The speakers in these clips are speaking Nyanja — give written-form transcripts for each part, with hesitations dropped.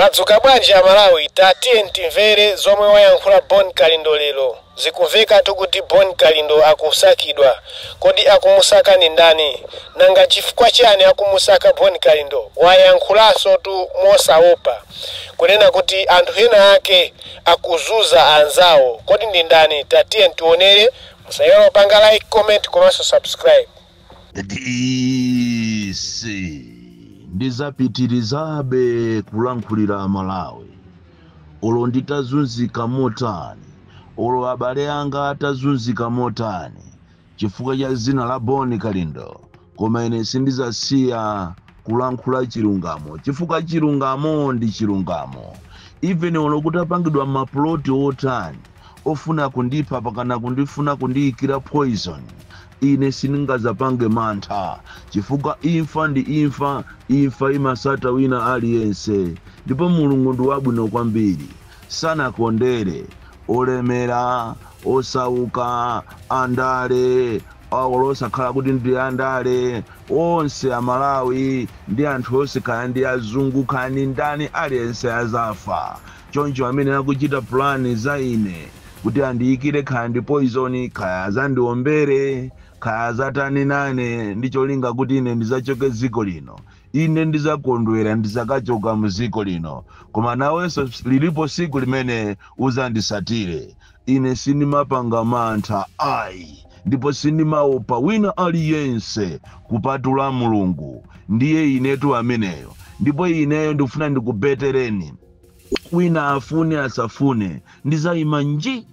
Mwadzuka bwanji Amalawi? Tatiye timvere zomwe wayankhula Bon Kalindo lero. Zikumvekatu kuti Bon Kalindo akusakidwa. Kodi akumusaka ni ndani? Nanga chifukwa chani akumusaka Bon Kalindo? Wayankhulanso tu mosaopa kunena kuti anthu ena ake akuzuza anzawo. Kodi ndi ndani? Tatiye tionere. Musayiwale kupanga like, comment komanso subscribe. DC ndizapitirizabe kulankhulira Malawi, olo nditazunzika motani, olo abale anga atazunzika motani chifukwa cha zina la Boni Kalindo, koma ine sindizasiya kulankhula chilungamo, chifukwa chilungamo ndi chilungamo. Even olo kutapangidwa maploti otani ofuna kundipha pakana kundifuna kundiyikira poison, ine sindingazapange mantha, chifukwa imfa ndi imfa, imfa imasata wina aliyense. Ndipo Mulungu ndi wabwino kwambiri, sanakondere olemera, osauka, andale, osakhala kuti ndi andale, onse Amalawi ndi anthu onse, kaya ndi azungu kaya ndi ndani, aliyense azafa. Choncho amene akuchita plani za ine kuti andiyikire kaya ndi poison, kaya azandiombere, kaya azatani nane ndi cholinga kuti ine ndizachoke dziko lino, ine ndizakondwera ndizakachoka mu dziko lino. Koma nawenso lilipo siku limene uzandisatire. Ine sindimapanga mantha ayi, ndipo sindimaopa wina aliyense kupatula Mulungu. Ndiye inetu ameneyo. Ndipo ineyo ndikufuna ndikubetereni, wina afune asafune, ndizayima nji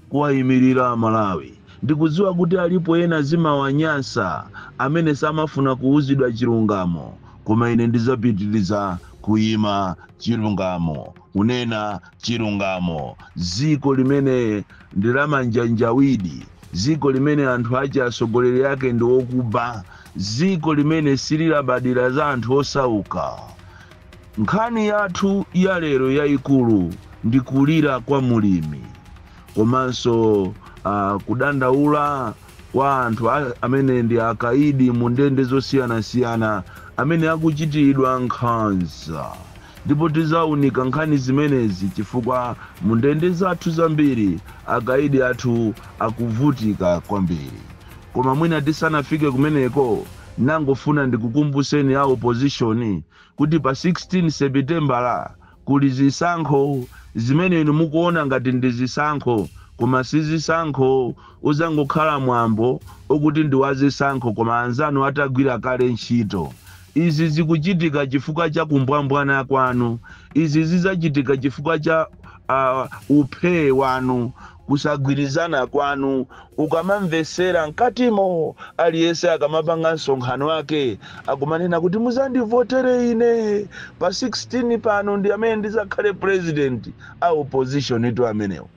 kuwayimirira Malawi. Ndikudziwa kuti alipo ena zimawanyansa amene samafuna kuwuzidwa chilungamo, koma ine ndizapitiriza kuyima chilungamo, kunena chilungamo. Dziko limene ndi lamanjanjawidi, dziko limene anthu ache atsogoleri ake ndi okuba, dziko limene sililabadira za anthu osauka. Nkhani yathu ya lero yayikulu ndi kulira kwa mulimi komanso kudandaula kwa anthu amene ndi akaidi mu ndende zosiyanasiyana amene akuchitiridwa nkhanza. Ndipo tizaunika nkhani zimenezi chifukwa mu ndende zathu zambiri akaidi athu akuvutika kwambiri. Koma mwina tisanafike kumeneko, nangofuna ndikukumbuseni a opposition kuti pa 16 Sepitembala kuli zisankho zimene inu mukuona ngati ndi zisankho, koma si zisankho. Uzangokhala mwambo okuti ndi wazisankho, koma anzanu atagwira kale ntchito. Izi zikuchitika chifukwa cha kumbwambwana kwanu. Izi zizachitika chifukwa cha uphe wanu, kusagwirizana kwanu. Ukamamvesera mkatimo, aliyense akamapanga msonkhano wake akumanena kuti muzandivotere ine pa 16 pano, ndi amene ndizakhale president. A opposition itu amenewo,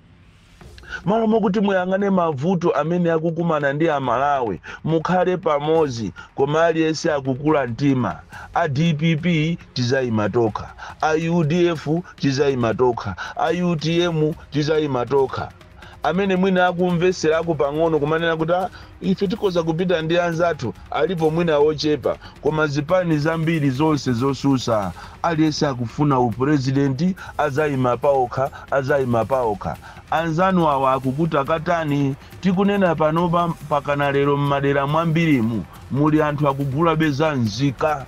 malo mokuti muyang'ane mavuto amene akukumana ndi Amalawi, mukhale pamodzi, koma aliyense akukula mtima. A DPP tizayima tokha, a UDF tizayima tokha, a UTM tizayima tokha. Amene mwina akumveserako pang'ono kumanena kuti ife tikhoza kupita ndi anzathu, alipo mwina wochepa, koma zipani zambiri zonse zosusa aliyense akufuna upurezidenti, azayima paokha, azayima paokha. Anzanu awa akukutakatani. Tikunena panopa pakana lero m'madera mwambirimu muli anthu akugulabe za nzika.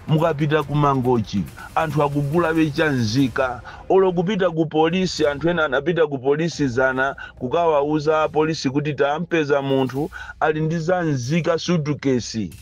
Mukapita ku Mangochi anthu akugulabe cha nzika. Olo kupita ku polisi, anthu ena anapita ku polisi zana kukawauza apolisi kuti tampeza munthu ali ndi za nzika sutukesi,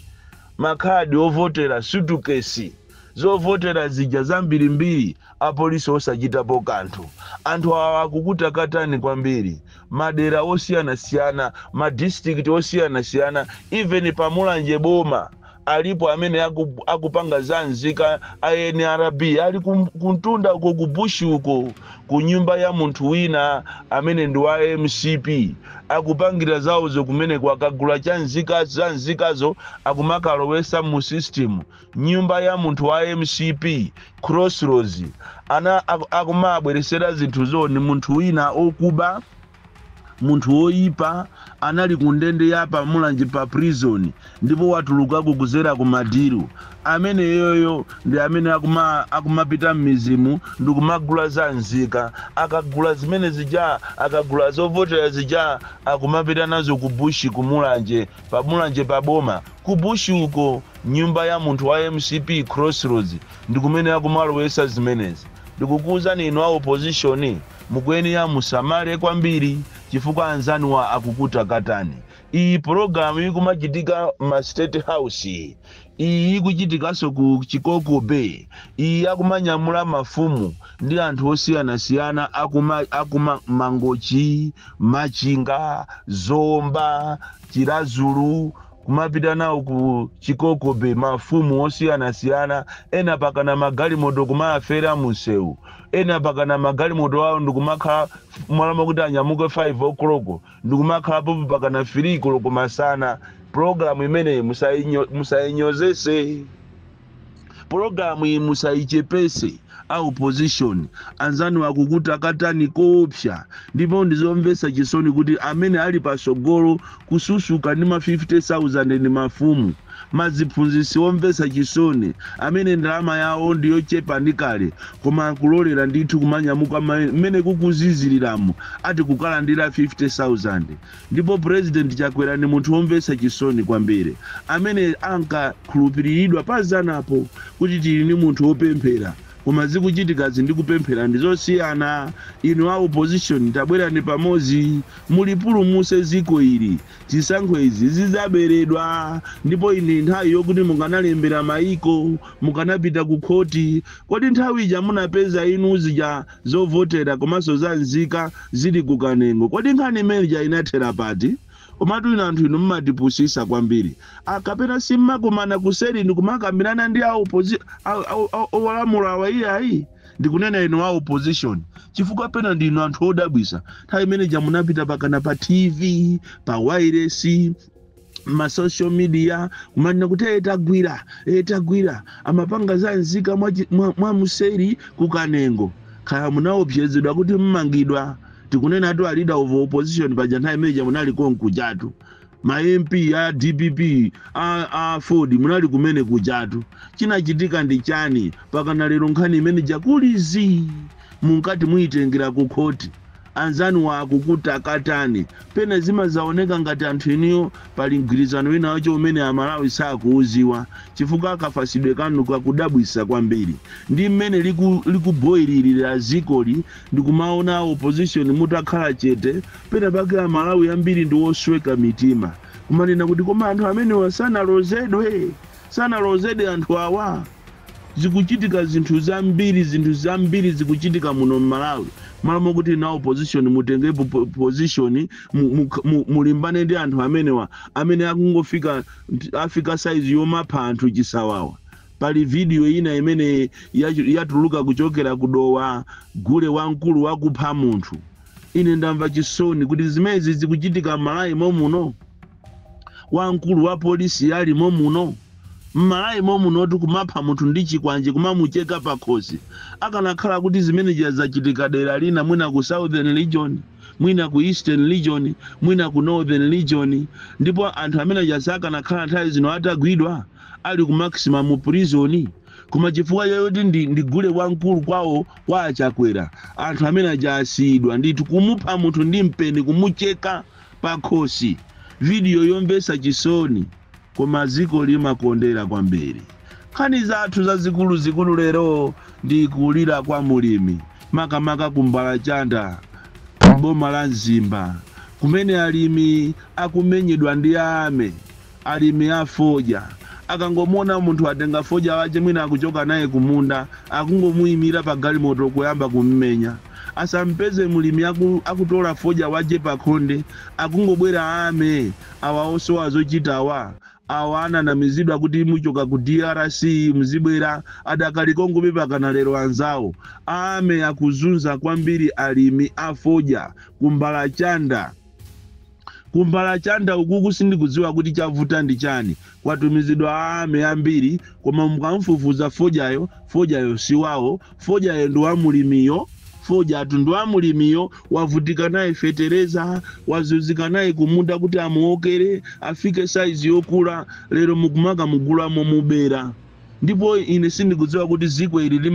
makhadi ovotera sutukesi, zovotera zija zambirimbiri, apolisi osachitapo kanthu. Anthu awa akukutakatani kwambiri. Madera osiyanasiyana, madistrict osiyanasiyana, even pamulanje boma alipo amene akupanga za nzika. A NRB ali kuntunda uko, ku bushi uko, ku nyumba ya munthu wina amene ndi wa MCP, akupangira zawozo kumeneko. Akagula cha nzika, za nzikazo akumakalowesa mu system. Nyumba ya munthu wa MCP, Crossroads, ana akumabweresera zinthuzo ni munthu wina okuba. Munthu woyipa anali ku ndende ya pamulanje pa prison, ndipo watulukako kuzera ku ma deal. Ameneyoyo ndi amene akumapita m'midzimu ndikumagula za nzika. Akagula zimene zija, akagula zovotera zija, akumapita nazo ku bush, kumulanje, pamulanje paboma, ku bush uko, nyumba ya munthu wa MCP, Crossroads, ndikumene akumalowesa zimenezi. Ndikukuwuzani inu a opposition, mukuyenera musamale kwambiri chifukwa anzanuwa akukutakatani. Iyi pologalamu ikumachitika ma State House, iyi ikuchitikanso ku Chikoko Bay. Iyi akumanyamula mafumu ndi anthu osiyanasiyana akuma Mangochi, Machinga, Zomba, Chiradzulu, kumapita nawo ku Chikoko Bay. Mafumu osiyanasiyana ena pakana magalimoto kumafera munsewu, ena pakana magalimoto awo ndikumakhala mwalama kuti anyamuke 5 o'clock, ndikumakhalapo pakana 3 koloko masana. Pologalamu imeneyi musayinyozese, pologalamu iyi musayichepese. A opposition, anzanu akukutakatani koopsa, ndipo ndizomvetsa chisoni kuti amene ali pasogolo kususuka ndi ma 50,000 ndi mafumu, maziphunzitsi omvetsa chisoni amene ndalama yawo ndiyochepa ndi kale, koma akulolera ndithu kumanyamuka mmene kukuziziriramo ati kukalandira 50,000. Ndipo President Chakwera ndi munthu womvetsa chisoni kwambiri amene ankakhulupiriridwa pazanapo kuti tili ndi munthu wopemphera, koma zikuchitikazi ndi kupemphera ndi zosiyana. Inu a opposition, tabwerani pamodzi mulipulumuse ziko ili. Zisankho izi zidzaberedwa, ndipo ine nthawi yokuti mukanalembera maiko, mukanapita ku khoti. Kodi nthawi ija munapeza inu zija zovotera komanso za nzika zili kukanengo, kodi nkhani imene ija inathera pati? Komatu inu anthu inu mmatipusisa kwambiri. Akapena simmakumana kuseri ndikumakambirana ndi olamula awa? Iyayi, ndikunena inu a opposition, chifukwa pena ndinu anthu odabwisa. Nthawi imeneja munapita pakana pa TV, pa wireless, ma social media, kumanena kuti "Eh, tagwira, tagwira amapanga za nzika mwa museri kukanengo." Kaya munaopsezedwa kuti mmangidwa. Tikunena tu a leader of opposition, paja nthawi imeneja munali konkujatu. Ma MP a DPP, a Ford, munali kumene kujatu. Chinachitika ndi chani pakana lero nkhani imene jakulizi munkati muyitengera ku khoti? Anzanu wakukutakatani. Pena zimazaoneka ngati anthu iniyo pali mgwirizano wina wacho umene Amalawi sakuuziwa, chifukwa akafasidwe kanu kakudabwisa kwambiri ndi mmene likuboyiririra zikoli. Ndikumaona opposition mutakhala chete, pena pake Amalawi ambiri ndi osweka mitima kumanena kuti koma anthu amenewa sanalozedwe, sanalozedwe anthu awa. Zikuchitika zinthu zambiri, zinthu zambiri zikuchitika muno mMalawi. Malo kuti na opposition mutengepo position, mulimbane ndi anthu amenewa amene akungofika, afika size yomapha anthu chisawawa. Pali video ina imene yatuluka kuchokera kudowa, gule wamkulu wakupha munthu. Ine ndamva chisoni kuti zimenezi zikuchitika m'Malawi momuno, wamkulu wa polisi ali momuno m'Malawi momuno, kumapha munthu ndi chikwanje, kumamucheka pakhosi. Akanakhala kuti zimene zachitika dera lina, mwina ku Southern Region, mwina ku Eastern Region, mwina ku Northern Region, ndipo anthu amene aja akanakhala nthawi zino atagwidwa, ali ku maximum prison. Koma chifukwa chakuti ndi gule wamkulu kwawo kwa Achakwera, anthu amene aja asiyidwa ndithu. Kumupha munthu ndi mpeni, kumucheka pakhosi, video yomvetsa chisoni, koma dziko limakondera kwambiri. Nkhani zathu zazikuluzikulu lero ndi kulira kwa mulimi, makamaka ku Mbalachanda, boma la Mzimba, kumene alimi akumenyedwa ndi ame. Alimi afodya akangomona munthu atenga fodya wache, mwina akuchoka naye kumunda, akungomuyimira pa galimoto kuyamba kummenya. Asampeze mulimi akutola fodya wache pakhonde, akungobwera ame awa osowa zochita awa. Awa ananamizidwa kuti muchoka ku DRC muzibwera, adakali kongobe pakana lero. Anzawo ame akuzunza kwambiri alimi afodya kumbalachanda. Kumbalachanda ukuku sindikudziwa kuti chavuta ndi chani. Kwatumizidwa ame ambiri, koma mukamfufuza fodyayo, fodyayo siwawo, fodyayo ndi wa mulimiyo. Fodya atundu wa mulimiyo wavutika naye fetereza, wazunzika naye kumunda kuti amuokere afike saizi yokula, lero mukumaka mugulamo mubera. Ndipo ine sindikudziwa kuti ziko ili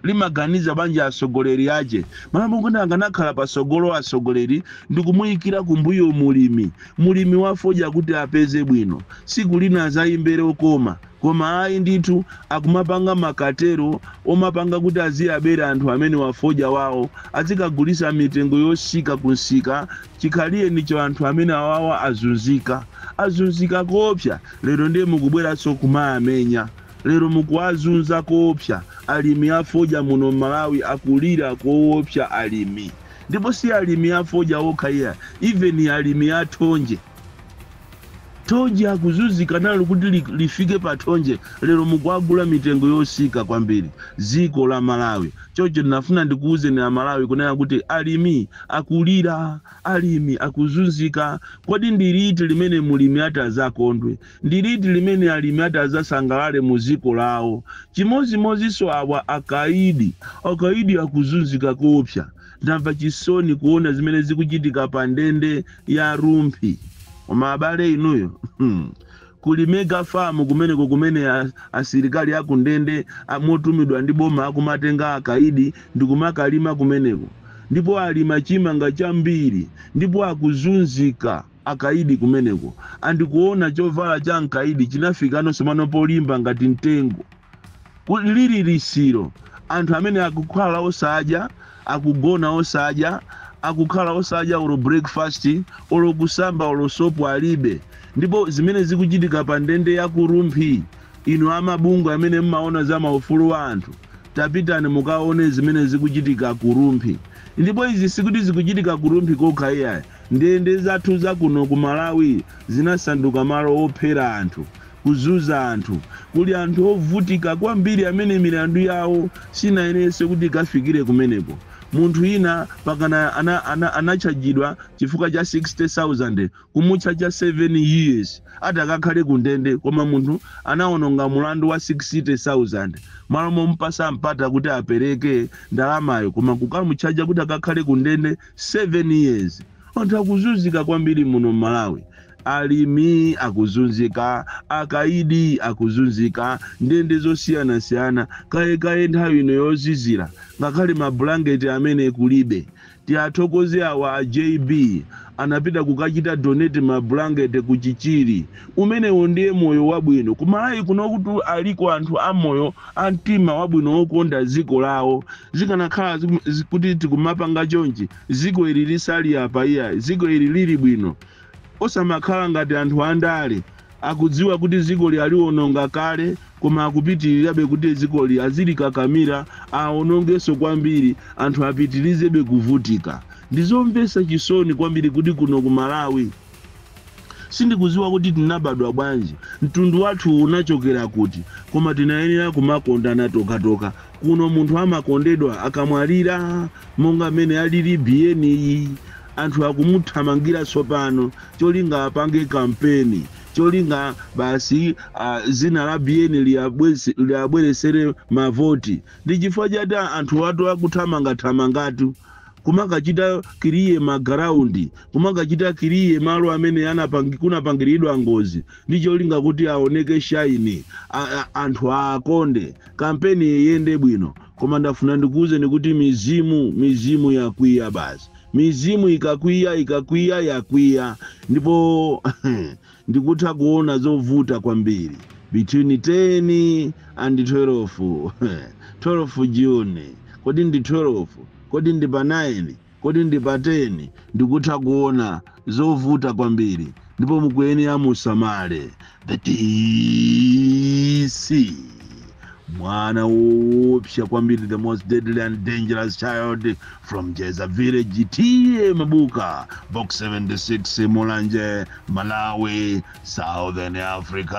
limaganiza banja atsogoleri ache malamu kuti anganakhala pasogolo atsogoleri ndikumuyikira kumbuyo mulimi, mulimi wa fodya kuti apeze bwino, siku lina azayimbere okoma. Koma ayi ndithu, akumapanga makatero omapanga kuti aziyabera anthu amene wafoja wawo azikagulisa mitengo yosika kunsika. Chikhaliye nicho anthu amene awawa azunzika, azunzika kopsa. Lero ndiye mukubweranso kumayamenya, lero mukuwazunza koopsa alimi afoja muno Malawi, akulira koopsa alimi. Ndipo si alimi afoja okha iya, even alimi athonje, thonje akuzunzika nalo kuti lifike pa thonje, lero mukuagula mitengo yosika kwambiri. Ziko la Malawi chocho ndinafuna ndikuwuzeni a Malawi kunena kuti alimi akulira, alimi akuzunzika. Kodi ndiliti limene mulimi ati azakondwe? Ndiliti limene alimi ati azasangalale mu ziko lawo? Chimozimozinso awa akaidi, akaidi akuzunzika koopsa. Ndamva chisoni kuona zimene zikuchitika pa ndende ya Rumphi. Koma abale inuyo, kuli mega farm kumeneko kumene asilikali akundende motumidwa ndi boma akumatenga akaidi ndikumakalima kumeneko, ndipo alima chimanga chambiri, ndipo akuzunzika akaidi kumeneko. Andikuona chovala cha mkaidi chinafikanso pano polimba ngati mtengo lili lisiro. Anthu amene akukhala osadya, akugona osadya, akukhala osadya olo breakfast, olo kusamba, olo sopo alibe. Ndipo zimene zikuchitika pa ndende ya ku Rumphi, inu amabungwe amene mmaona za maufulu wa anthu, tapitani mukaone zimene zikuchitika ku Rumphi. Ndipo izi sikuti zikuchitika ku Rumphi kokha iyayi, ndende zathu zakuno ku Malawi zinasanduka malo ophera anthu, kuzunza anthu. Kuli anthu ovutika kwambiri amene milandu yawo sinayenenso kuti ikafikire kumeneko. Munthu ina pakana anachajidwa chifukwa cha 60,000, kumutchaja 7 years ati akakhale kundende, koma munthu anawononga mulandu wa 60,000 malo momupasa mpata kuti apereke ndalamayo, koma kukamutchaja kuti akakhale kundende 7 years. Anthu akuzunzika kwambiri muno Malawi, alimi akuzunzika, akaidi akuzunzika, ndende zosiyanasiyana. Kayekaye nthawi ino yozizira, ngakhale mabulangeti amene kulibe. Tiathokoze awa a JB anapita kukachita donate mabulangeti ku Chichiri. Umenewo ndiye moyo wabwino kumalawi kuno, kuti aliko anthu amoyo a mtima wabwino okonda dziko lawo. Zikanakhala kuti tikumapanga chonchi, dziko ili lisali apa iya, dziko ili lili bwino. Osamakhala ngati anthu andale akudziwa kuti dziko aliwononga kale, koma akupitirirabe kuti dzikoli azilikakamira aonongenso kwambiri, anthu apitirizebe kuvutika. Ndizomvetsa chisoni kwambiri kuti kuno ku Malawi sindikudziwa kuti tinabadwa bwanji, mtundu wathu unachokera kuti, koma tinayenera kumakondana tokatoka. Kuno munthu amakondedwa akamwalira, monga mmene alili Biyeniyi, anthu akumuthamangira tsopano cholinga apange kampeni, cholinga basi zina la Biyeni liyabweresere mavoti. Ndi chifukwa chati anthu atu akuthamangathamangatu kumakachita clear ma ground, kumakachita clear malo amene kunapangiridwa ngozi, ndi cholinga kuti aoneke shine, anthu aakonde, kampeni iyende bwino. Koma ndafuna ndikuwuzeni kuti mizimu, mizimu yakwiya basi. Mizimu ikakwiya, ikakwiya yakwiya, ndipo ndikutha kuona zovuta kwambiri between 10 and 12, 12 June. Kodi ndi 12? Kodi ndi pa 9? Kodi ndi pa 10? Ndikutha kuona zovuta kwambiri, ndipo mukuyenera musamale. The DC, mwana woopsa kwambiri, the most deadly and dangerous child from Jeza Village, T/A Mabuka, Box 76, Mulanje, Malawi, Southern Africa.